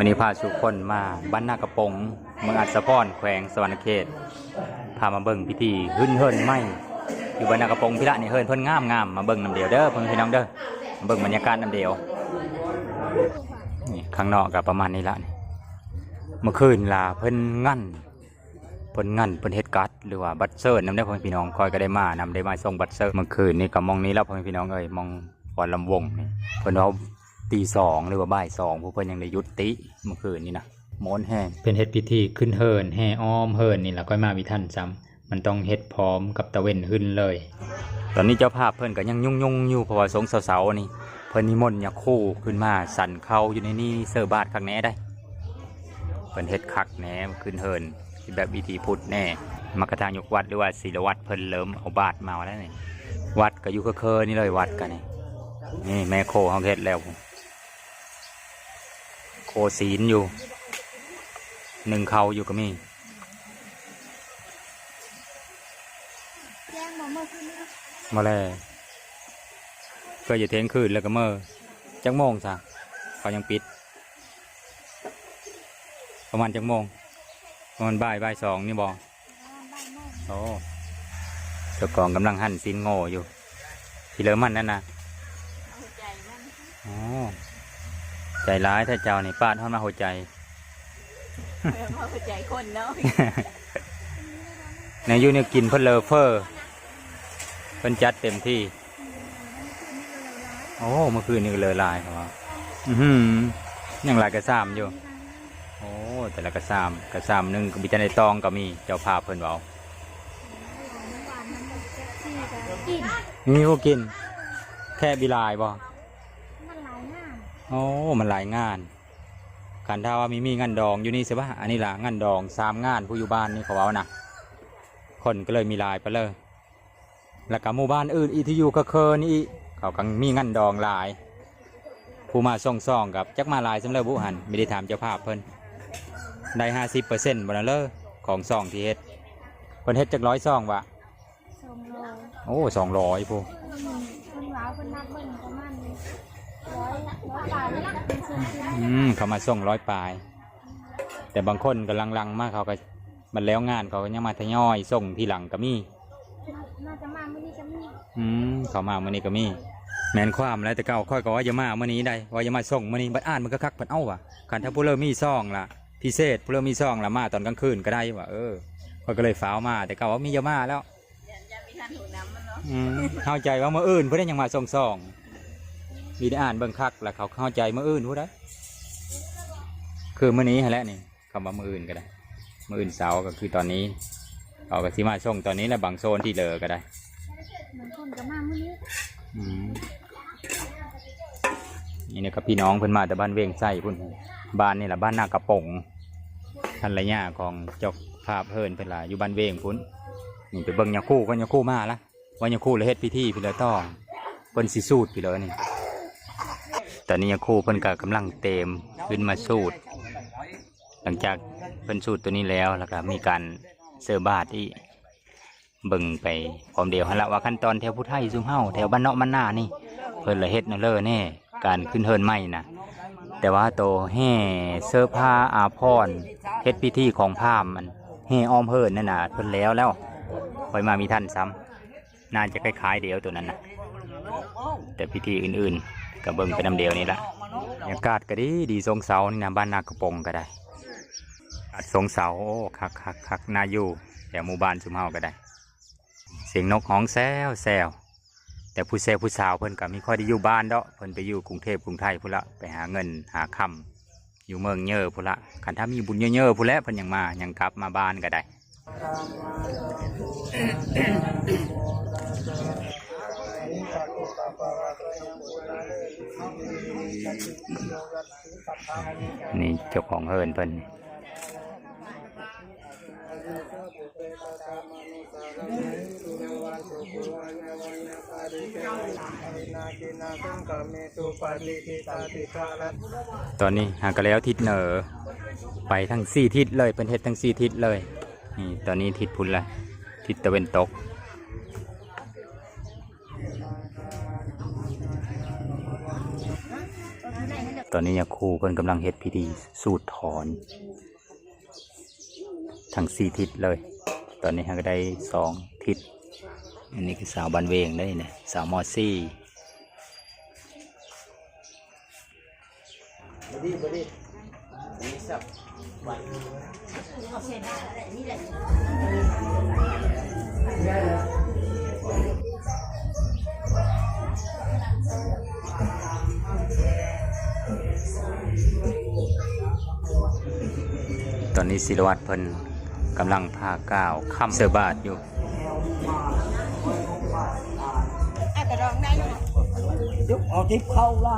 ນີ້ພາສູ່ຄົນມາບ້ານນາກະປົງ ເມືອງອັດສະພອນ ແຂວງສະຫວັນນະເຂດ ພາມາເບິ່ງພິທີຂຶ້ນເຮືອນໃໝ່ຢູ່ບ້ານນາກະປົງພີ້ລະ. ນີ້ເຮືອນເພິ່ນງາມໆ ມາເບິ່ງນຳດຽວເດີ ພໍ່ແມ່ພີ່ນ້ອງເດີ ມາເບິ່ງບັນຍາກາດນຳດຽວ. ນີ້ຂ້າງນອກກໍປະມານນີ້ລະ. ນີ້ເມື່ອຄືນລະເພິ່ນງັນ ເພິ່ນງັນ ເພິ່ນເຮັດກາດ ຫຼືວ່າບັດເຊີນນຳເດ້ ພໍ່ແມ່ພີ່ນ້ອງ. ຂ້ອຍກໍໄດ້ມານຳ ໄດ້ມາສົ່ງບັດເຊີນ. ເມື່ອຄືນນີ້ກໍໝ່ອງນີ້ລະ ພໍ່ແມ່ພີ່ນ້ອງເອີຍ ໝ່ອງ ຄວນລຳວົງນີ້ ເພິ່ນເວົ້າຕີສອງ ຫຼືວ່າບ່າຍສອງ ຜູ້ເພິ່ນຍັງໄດ້ຢຸດຕິ ເມື່ອຄືນນີ້ນະ ມ່ວນແຮງ. ເພິ່ນເຮັດພິທີຂຶ້ນເຮືອນ ແຫ່ອ້ອມເຮືອນນີ້ລະ ຂ້ອຍມາບໍ່ທັນຊ້ຳ ມັນຕ້ອງເຮັດພ້ອມກັບຕາເວັນຂຶ້ນເລີຍ. ຕອນນີ້ເຈົ້າພາບເພິ່ນກໍຍັງຫຍຸ້ງໆຢູ່ ເພາະວ່າຊ່ວງເຊົ້າໆນີ້ ເພິ່ນນິມົນຍາຄູຂຶ້ນມາສັນເຂົ້າຢູ່ໃນນີ້ ເສີບາດຄັກແນ່ໄດ໋. ເພິ່ນເຮັດຄັກແນ່ ຂຶ້ນເຮືອນ ແບບວິຖີພຸດແນ່. ມັກກະທາຍົກວັດ ຫຼືວ່າສີລະວັດ ເພິ່ນເລີ່ມເອົາບາດມາແລ້ວນີ້. ວັດກໍຢູ່ເຄີໆນີ້ເລີຍ ວັດກໍນີ້. ນີ້ແມ່ໂຄເຮົາເຮັດແລ້ວ ໂຄສີນຢູ່ ໜຶ້ງເຂົ້າຢູ່ກໍມີ. ແຈ້ງບໍ່ ເມື່ອຄືນນີ້ ມາແລ້ວ ກໍຈະທ່ຽງຄືນແລ້ວກໍເມືອ. ຈັກໂມງຊະ ເຂົາຍັງປິດ? ປະມານຈັກໂມງ? ປະມານບ່າຍ ບ່າຍສອງນີ້ບໍ່? ໂອ້ ເຈົ້າຂອງກຳລັງຫັ່ນຊີ້ນໂງ່ຢູ່. ຊິເລີມັນນັ້ນນະ ເອົາຫົວໃຈມັນ. ໂອ້ ໃຈຮ້າຍແທ້ເຈົ້ານີ້ ປາດຮອດມາຫົວໃຈ. ເອົາຫົວໃຈຄົນເນາະ. ແນວຢູ່ແນວກິນເພິ່ນເລີເຟີ ເພິ່ນຈັດເຕັມທີ່. ໂອ້ ເມື່ອຄືນນີ້ກໍເລີຫຼາຍເຂົາວ່າ. ອືຫື ຍັງຫຼາຍກະຊາມຢູ່. ໂອ້ ແຕ່ລະກະຊາມ ກະຊາມໜຶ່ງກໍມີແຕ່ໃນຕອງກໍມີ ເຈົ້າພາບເພິ່ນເວົ້າ. ມີຜູ້ກິນ ແຂກມີຫຼາຍບໍ່? ມັນຫຼາຍງານ. ໂອ້ ມັນຫຼາຍງານ. ຄັນຖ້າວ່າມີ ມີງານດອງຢູ່ນີ້ຊິວ່າ ອັນນີ້ລະງານດອງສາມງານ ຜູ້ຢູ່ບ້ານນີ້ເຂົາເວົ້ານະ ຄົນກໍເລີຍມີຫຼາຍປານເລີ. ແລ້ວກໍໝູ່ບ້ານອື່ນອີກທີ່ຢູ່ເຄີໆນີ້ອີກ ເຂົາກໍມີງານດອງຫຼາຍ. ຜູ້ມາສົ່ງຊອງກໍຈັກມາຫຼາຍສ່ຳໃດບຸຫັ້ນ ບໍ່ໄດ້ຖາມເຈົ້າພາບເພິ່ນ. ໄດ້ຫ້າສິບເປີເຊັນບໍ່ນະເລີ ຂອງຊອງທີ່ເຮັດ. ເພິ່ນເຮັດຈັກຮ້ອຍຊອງວະ? ສອງຮ້ອຍ. ໂອ້ ສອງຮ້ອຍພຸ້ນ. ອືມ ເພິ່ນວ່າເພິ່ນນັບເບິ່ງປະມານຮ້ອຍ ຮ້ອຍປາຍນີ້ລະ ເປັນສ່ວນຂຶ້ນ. ອືມ ເຂົາມາສົ່ງຮ້ອຍປາຍ ແຕ່ບາງຄົນກໍຫຼັ່ງໆມາ ເຂົາກໍ ບັດແລ້ວງານເຂົາກໍຍັງມາທະຍອຍສົ່ງທີຫຼັງກໍມີ. ໜ- ໜ້າຈະມາມື້ນີ້ກໍມີ. ອືມ ເຂົາມາມື້ນີ້ກໍມີ. ແມ່ນຄວາມແຫຼະ ແຕ່ເກົ່າຂ້ອຍກໍວ່າຈະມາມື້ນີ້ໄດ໋ ວ່າຈະມາສົ່ງມື້ນີ້ ບັດອ່ານເບິ່ງຄັກໆ ເພິ່ນເອົາວ່າ ຄັນຖ້າຜູ້ເລີ່ມມີຊອງລະ ພິເສດ ຜູ້ເລີ່ມມີຊອງລະ ມາຕອນກາງຄືນກໍໄດ້ວ່າ. ເອີ ຂ້ອຍກໍເລີຍຟ້າວມາ ແຕ່ເກົ່າວ່າມີຈະມາແລ້ວ. ຢ້ານ ຢ້ານມີທ່ານໂທນຳມັນເນາະ. ອືມ ເຮົາໃຈວ່າມື້ອື່ນພຸ້ນໃດ ຍັງມາສົ່ງຊອງ. ມີໄດ້ອ່ານເບິ່ງຄັກລະ ເຂົາເຂົ້າໃຈມື້ອື່ນພຸ້ນໃດ. ຄືມື້ນີ້ຫັ້ນແຫຼະນີ້ ຄຳວ່າມື້ອື່ນກໍໄດ້ ມື້ອື່ນເຊົ້າກໍຄືຕອນນີ້ ເຂົາກໍຊິມາສົ່ງຕອນນີ້ແຫຼະ ບາງໂຊນທີ່ເຫຼືອກໍໄດ້. ບາງຄົນກໍມາມື້ນີ້. ອືມ ນີ້ນະ ກັບພີ່ນ້ອງເພິ່ນມາແຕ່ບ້ານວຽງໄຊພຸ້ນ ບ້ານນີ້ລະ ບ້ານນາກະປົງ ພັນລະຍາຂອງເຈົ້າພາບເຮືອນເພິ່ນລະ ຢູ່ບ້ານວຽງພຸ້ນ. ນີ້ໄປເບິ່ງຍາຄູກ່ອນ ຍາຄູມາລະ ວ່າຍາຄູລະເຮັດພິທີພີ້ລະ ຕ້ອງເພິ່ນຊິສູດພີ້ລະນີ້. ຕອນນີ້ຍາຄູເພິ່ນກໍກຳລັງເຕມຂຶ້ນມາສູດ. ຫຼັງຈາກເພິ່ນສູດໂຕນີ້ແລ້ວ ແລ້ວກໍມີການເສີບາດອີກ. ເບິ່ງໄປພ້ອມດຽວຫັ້ນລະວ່າຂັ້ນຕອນແຖວຜູ້ໄທຊຸມເຮົາ ແຖວບ້ານເນາະບ້ານນານີ້ ເພິ່ນລະເຮັດແນວເລີແນ່ ການຂຶ້ນເຮືອນໃໝ່ນະ. ແຕ່ວ່າໂຕແຫ່ເສື້ອຜ້າອາພອນ ເຮັດພິທີຂອງພາມ ອັນແຫ່ອ້ອມເຮືອນນັ້ນນະ ເພິ່ນແລ້ວແລ້ວ ຂ້ອຍມາມີທັນຊ້ຳ. ໜ້າຈະຄ້າຍໆດຽວໂຕນັ້ນນະ ແຕ່ພິທີອື່ນໆ ກໍເບິ່ງໄປນຳດຽວນີ້ລະ. ບັນຍາກາດກໍດີ ດີ ຊ່ວງເຊົ້ານີ້ນະ ບ້ານນາກະປົງກໍໄດ້ ອາດຊ່ວງເຊົ້າ. ໂອ້ ຄັກໆໆ ໜ້າຢູ່ ແຖວໝູ່ບ້ານຊຸມເຮົາກໍໄດ້. ສຽງນົກຮ້ອງແຊວໆ ແຕ່ຜູ້ແຊວຜູ້ສາວເພິ່ນກໍມີຄ່ອຍໄດ້ຢູ່ບ້ານດອກ ເພິ່ນໄປຢູ່ກຸງເທບກຸງໄທພຸ້ນລະ ໄປຫາເງິນຫາຄຳ ຢູ່ເມືອງເຍີພຸ້ນລະ. ຄັນຖ້າມີບຸນເຍີໆ ພຸ້ນແຫຼະ ເພິ່ນຍັງມາ ຍັງກັບມາບ້ານກໍໄດ້. ນີ້ເຈົ້າຂອງເຮືອນເພິ່ນ. ຕອນນີ້ຫາກະແລ້ວທິດເໜືອ ໄປທັງສີ່ທິດເລີຍ ເພິ່ນເຮັດທັງສີ່ທິດເລີຍ. ນີ້ຕອນນີ້ທິດພຸ້ນລະ ທິດຕາເວັນຕົກ. ຕອນນີ້ຍາຄູເພິ່ນກຳລັງເຮັດພິທີສູດຖອນທັງສີ່ທິດເລີຍ. ຕອນນີ້ເຮົາກໍໄດ້ສອງທິດ. ອັນນີ້ຄືສາວບ້ານເວງເດ້ນີ້ ສາວ ມ.ສີ່. ຕອນນີ້ສິລະວັດເພິ່ນກຳລັງພາກ່າວຄຳໃສ່ບາດຢູ່. ເອົາຕິບເຂົ້າລະ.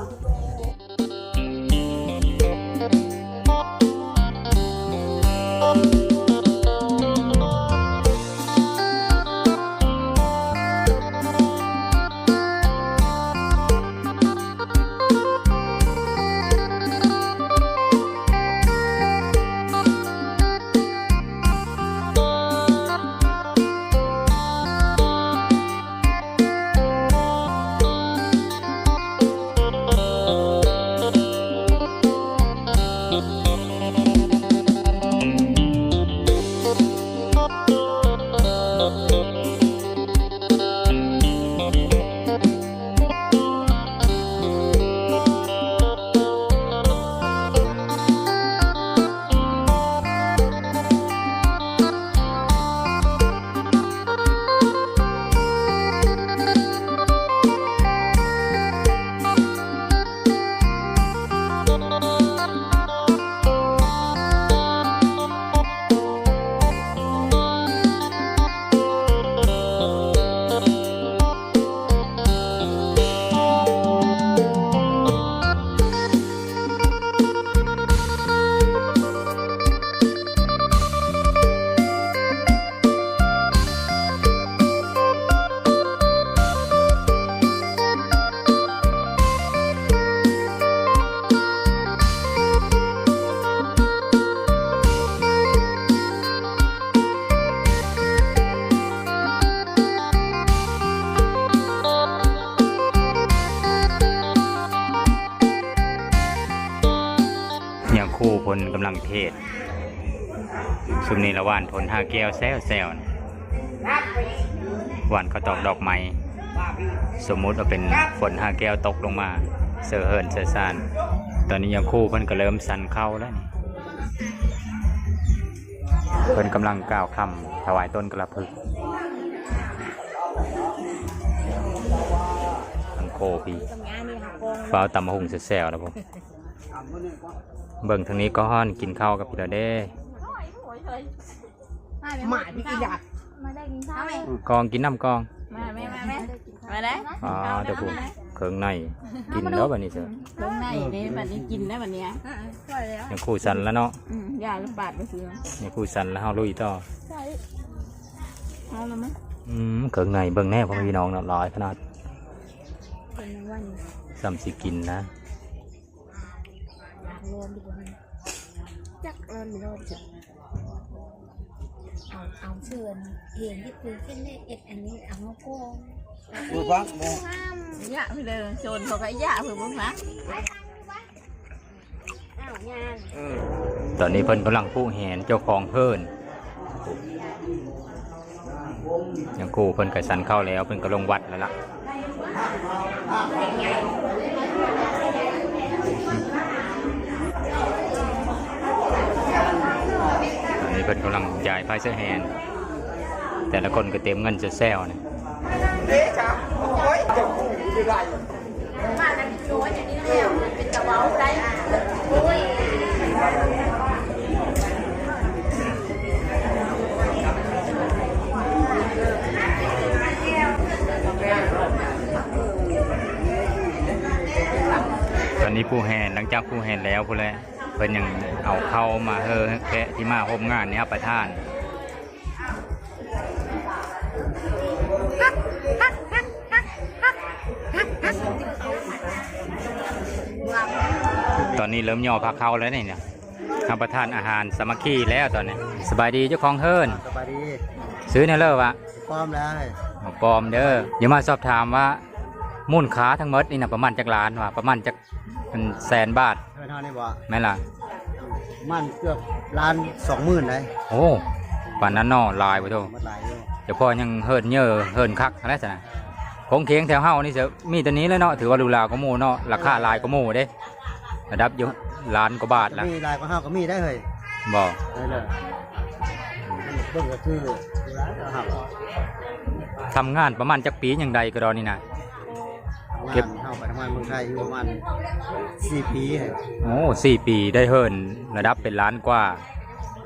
ຍາຄູເພິ່ນກຳລັງເທດ. ຊຸມນີ້ລະຫວ່ານຝົນຫ້າແກ້ວແຊວໆ ຫວ່ານເຂົ້າຕອກດອກໄມ້. ສົມມຸດວ່າເປັນຝົນຫ້າແກ້ວຕົກລົງມາເຊີເຫີນເຊີຊານ. ຕອນນີ້ຍາຄູເພິ່ນກໍເລີ່ມສັນເຂົ້າແລ້ວນີ້. ເພິ່ນກຳລັງກ່າວຄຳຖວາຍຕົ້ນກະລະພຶກ. ທາງໂຄພີ້ ຟ້າວຕຳບັກຫຸ່ງແຊວໆ ແລ້ວບໍ່. ເບິ່ງທາງນີ້ກ່ອນ ກິນເຂົ້າກັບພີ້ລະເດ້. ມາໄດ້ກິນຢາ ມາໄດ້ກິນເຂົ້າ ກອງ ກິນນ້ຳກອງ. ມາແມ່ ມາແມ່ ມາເດ້. ອໍ ເດີຜູ້ ເຄື່ອງໃນ ກິນແລ້ວບັດນີ້ເຊີ. ເຄື່ອງໃນເດ້ ບັດນີ້ກິນແລ້ວບັດນີ້. ຍັງຄູ່ສັນລະເນາະ. ອືມ ຢາລະບາດບໍ່ເຊື່ອ ຍັງຄູ່ສັນລະ ເຮົາລຸຍຕໍ່. ເອົາລະມາ. ອືມ ເຄື່ອງໃນເບິ່ງແນ່ ພໍ່ແມ່ພີ່ນ້ອງເນາະ ຫຼາຍຂະໜາດ. ສ່ຳຊິກິນນະ. ຮ້ອນຢູ່ບໍ່ຫັ້ນ ຈັກຮ້ອນບໍ່ຮ້ອນ. ເອົາ ເອົາເຊີນເຮັດເຮັດຄືເຊັ່ນນີ້ ເຮັດອັນນີ້ເອົາມາກ່ອນ. ບໍ່ຟັງບໍ່ ຢ່າເລີຍ ໂຈນເຂົາກໍຢ່າເພິ່ນບໍ່ຟັງ. ຕອນນີ້ເພິ່ນກຳລັງຜູກແຫນເຈົ້າຂອງເພິ່ນ. ຍາຄູເພິ່ນກະສັນເຂົ້າແລ້ວ ເພິ່ນກະລົງວັດແລ້ວລະ. ອັນນີ້ເພິ່ນກຳລັງຢາຍພາຍເສື້ອແຫນ ແຕ່ລະຄົນກະຕຽມເງິນແຊວໆ ນີ້. ຕອນນີ້ຜູ້ແຫ່ ຫຼັງຈາກຜູ້ແຫ່ແລ້ວພຸ້ນແຫຼະ ເພິ່ນຍັງເອົາເຂົ້າມາເຮີແຂກທີ່ມາຮ່ວມງານນີ້ຮັບປະທານ. ຕອນນີ້ເລີ່ມຍໍພາເຂົ້າແລ້ວນີ້ນະ ຮັບປະທານອາຫານສາມັກຄີແລ້ວຕອນນີ້. ສະບາຍດີເຈົ້າຂອງເຮືອນ. ສະບາຍດີ. ຊື່ແນວເລີວະ? ປ້ອມແລ້ວ. ປ້ອມເດີ. ຢາກມາສອບຖາມວ່າມູນຄ່າທັງໝົດນີ້ນະ ປະມານຈັກລ້ານວະ? ປະມານຈັກ ເປັນແສນບາດ. ເຮືອນເຮົານີ້ບໍ່? ແມ່ນລະ. ປະມານເກືອບລ້ານສອງໝື່ນໄດ໋. ໂອ້ ປານນັ້ນເນາະ ຫຼາຍບໍ່ໂທ້. ໝົດຫຼາຍຢູ່. ຈະພໍຍັງເຮີນເຍີເຮີນຄັກຫັ້ນແຫຼະຊັ້ນນະ. ໂຄງເຄງແຖວເຮົານີ້ ມີແຕ່ນີ້ແຫຼະເນາະ ຖືວ່າຫຼູຫຼາກວ່າໝູ່ເນາະ ລາຄາຫຼາຍກວ່າໝູ່ເດ້. ລະດັບຢູ່ລ້ານກວ່າບາດລະ. ມີຫຼາຍກວ່າເຮົາກໍມີໄດ້ເຮີ້ຍ. ບໍ່ ໄດ້ເລີຍ. ເບິ່ງກໍຄືຢູ່ຫຼາຍກວ່າເຮົາ. ທຳງານປະມານຈັກປີ ຍັງໄດ້ກະດອນນີ້ນະ? ເກັບ ເຮົາໄປທຳງານເມືອງໄທຢູ່ປະມານສີ່ປີ. ໂອ້ ສີ່ປີໄດ້ເຮີນລະດັບເປັນລ້ານກວ່າ.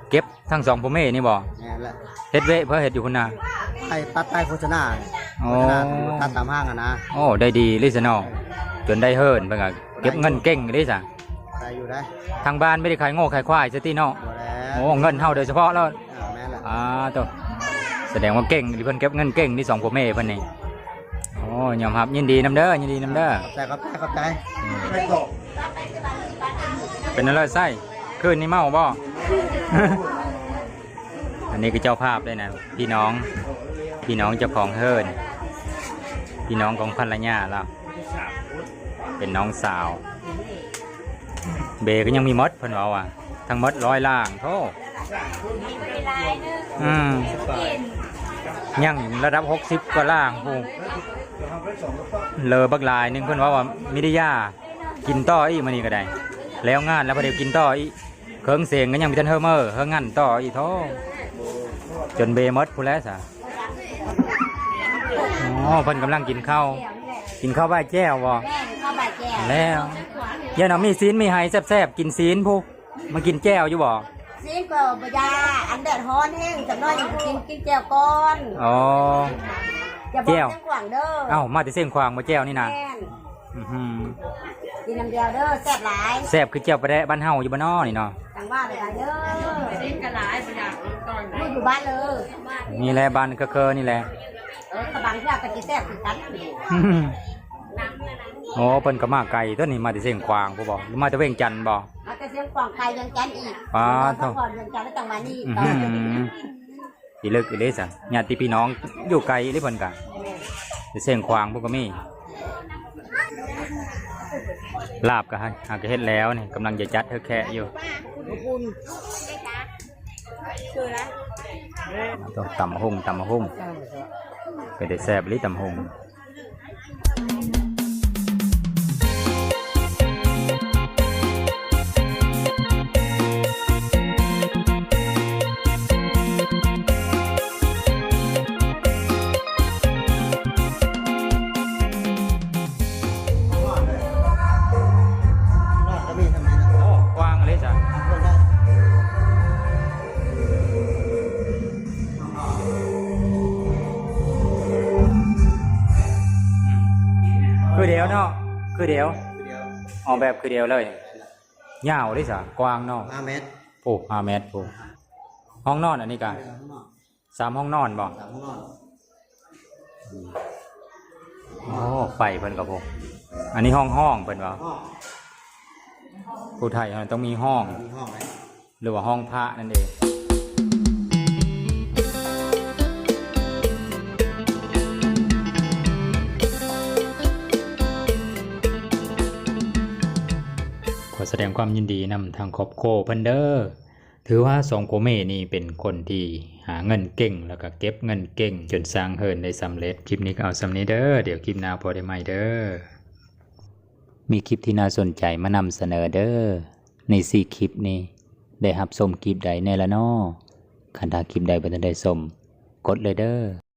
ເກັບທັງສອງຜົວເມຍນີ້ບໍ່? ແມ່ນແຫຼະ. ເຮັດເວະເພິ່ນເຮັດຢູ່ພຸ້ນນະ. ໄປຕັດໄປໂຄສະນາ. ໂອ້ ໂຄສະນາ ຕັດຕາມຫ້າງຫັ້ນນະ. ໂອ້ ໄດ້ດີເລີຍຊະເນາະ. ຈົນໄດ້ເຮີນ ເພິ່ນກໍເກັບເງິນເກັ່ງເລີຍຊະ. ໄດ້ຢູ່ໄດ໋. ທາງບ້ານບໍ່ໄດ້ຂາຍງົວຂາຍຄວາຍຊະຕິເນາະ? ບໍ່ແລ້ວ. ໂອ້ ເງິນເຮົາໂດຍສະເພາະເລີຍ. ເອີ ແມ່ນແຫຼະ. ອາ ໂຕ ສະແດງວ່າເກັ່ງ ເພິ່ນເກັບເງິນເກັ່ງນີ້ ສອງຜົວເມຍເພິ່ນນີ້. ໂອ້ ຍອມຮັບ ຍິນດີນຳເດີ ຍິນດີນຳເດີ. ຂອບໃຈ ຂອບໃຈ ຂອບໃຈ. ເປັນແນວໃດໄຊ ຄືນນີ້ເມົາບໍ່? ອັນນີ້ຄືເຈົ້າພາບເດ້ນະ ພີ່ນ້ອງ ພີ່ນ້ອງເຈົ້າຂອງເຮືອນ ພີ່ນ້ອງຂອງພັນລະຍາລາວ ເປັນນ້ອງສາວ. ເບກໍຍັງມີໝົດ ເພິ່ນເວົ້າວ່າ ທັງໝົດຮ້ອຍລ່າງ. ໂທ້ ອືມ ຍັງລະດັບຫົກສິບກວ່າລ່າງພຸ້ນ. ເຫຼືອບັກຫຼາຍໜຶ່ງ ເພິ່ນເວົ້າວ່າມີໄດ້ຢາ ກິນຕໍ່ອີກມື້ນີ້ກໍໄດ້. ແລ້ວງານແລ້ວ ພໍດຽວກິນຕໍ່ອີກ. ເຄື່ອງເສງກໍຍັງບໍ່ທັນເຮີເມີ ເຮີງັນຕໍ່ອີກ. ໂທ້ ຈົນເບໝົດພຸ້ນແຫຼະຊະ. ໂອ້ ເພິ່ນກຳລັງກິນເຂົ້າ ກິນເຂົ້າບ່າຍແຈ່ວບໍ່? ແມ່ນ ເຂົ້າບ່າຍແຈ່ວ. ແລ້ວ ຢ້ານວ່າມີຊີ້ນມີໄຫແຊບໆ ກິນຊີ້ນພຸ້ນ. ມາກິນແຈ່ວຢູ່ບໍ່? ຊີ້ນກໍບໍ່ຢາກ ອັນແດດຮ້ອນແຮງ ຈັກໜ້ອຍຍັງກິນ ກິນແຈ່ວກ່ອນ. ອໍ ຈະບອກ ແຈ່ວ ຊຽງຂວາງເດີ. ເອົ້າ ມາແຕ່ຊຽງຂວາງບໍ່ ແຈ່ວນີ້ນະ? ແມ່ນ. ອື ກິນນ້ຳດຽວເດີ ແຊບຫຼາຍ. ແຊບຄືແຈ່ວປາແດະບ້ານເຮົາຢູ່ບໍ່ນໍນີ້ເນາະ? ຈັ່ງວ່າໄປເດີ. ຊີ້ນກໍຫຼາຍ ບໍ່ຢາກ ຢູ່ ຢູ່ບ້ານເລີຍ. ນີ້ແຫຼະ ບ້ານເຄີໆນີ້ແຫຼະ. ເອີ ກະບາງເທື່ອກໍຊິແຊບຄືກັນ. ໂອ້ ເພິ່ນກໍມາໄກຕົວນີ້ ມາແຕ່ຊຽງຂວາງພຸ້ນບໍ່ ຫຼືມາແຕ່ວຽງຈັນບໍ່? ມາແຕ່ຊຽງຂວາງ ໄກວຽງຈັນອີກ. ປາດໂທ້ ນະຄອນວຽງຈັນ ແລ້ວຈັ່ງມານີ້. ອື ອີເລິກອີເລີຊະ ຍາດຕິພີ່ນ້ອງຢູ່ໄກອີເລີເພິ່ນກະ. ແມ່ນ. ແຕ່ຊຽງຂວາງພຸ້ນກໍມີ. ລາບກໍຫາ ຫາກໍເຮັດແລ້ວນີ້ ກຳລັງຈະຈັດເຮັດແຄະຢູ່. ຕຳບັກຫຸ່ງ ຕຳບັກຫຸ່ງ ເປັນຕາແຊບອີ່ຫຼີຕຳບັກຫຸ່ງ. ກວ້າງເລີຍຈ້ະ. ຄືດຽວເນາະ ຄືດຽວ ຄືດຽວ ອອກແບບຄືດຽວເລີຍ. ຍາວເດ້ຊະ ກວ້າງເນາະ ຫ້າແມັດ. ໂອ້ ຫ້າແມັດພຸ້ນ. ຫ້ອງນອນອັນນີ້ກະ ເອີ ຫ້ອງນອນ ສາມຫ້ອງນອນບໍ່? ສາມຫ້ອງນອນ. ໂອ້ ໄຟເພິ່ນກໍພຸ້ນ. ອັນນີ້ຫ້ອງຮ້ອງເພິ່ນວ່າ ຫ້ອງ ຜູ້ໄທເຮົາຕ້ອງມີຫ້ອງ ມີຫ້ອງ ຫຼືວ່າຫ້ອງພະນັ້ນເອງ. ຂໍສະແດງຄວາມຍິນດີນຳທາງຄອບຄົວເພິ່ນເດີ້. ຖືວ່າສອງຜົວເມຍນີ້ເປັນຄົນທີ່ຫາເງິນເກັ່ງ ແລ້ວກໍເກັບເງິນເກັ່ງ ຈົນສ້າງເຮືອນໄດ້ສຳເລັດ. ຄລິບນີ້ກໍເອົາສ່ຳນີ້ເດີ້ ດຽວຄລິບໜ້າພໍ້ໄດ້ໃໝ່ເດີ້. ມີຄລິບທີ່ໜ້າສົນໃຈມານຳສະເໜີເດີ້. ໃນສີ່ຄລິບນີ້ ໄດ້ຮັບຊົມຄລິບໃດແດ່ລະນໍ? ຄັນຖ້າຄລິບໃດບໍ່ທັນໄດ້ຊົມ ກົດເລີຍເດີ້.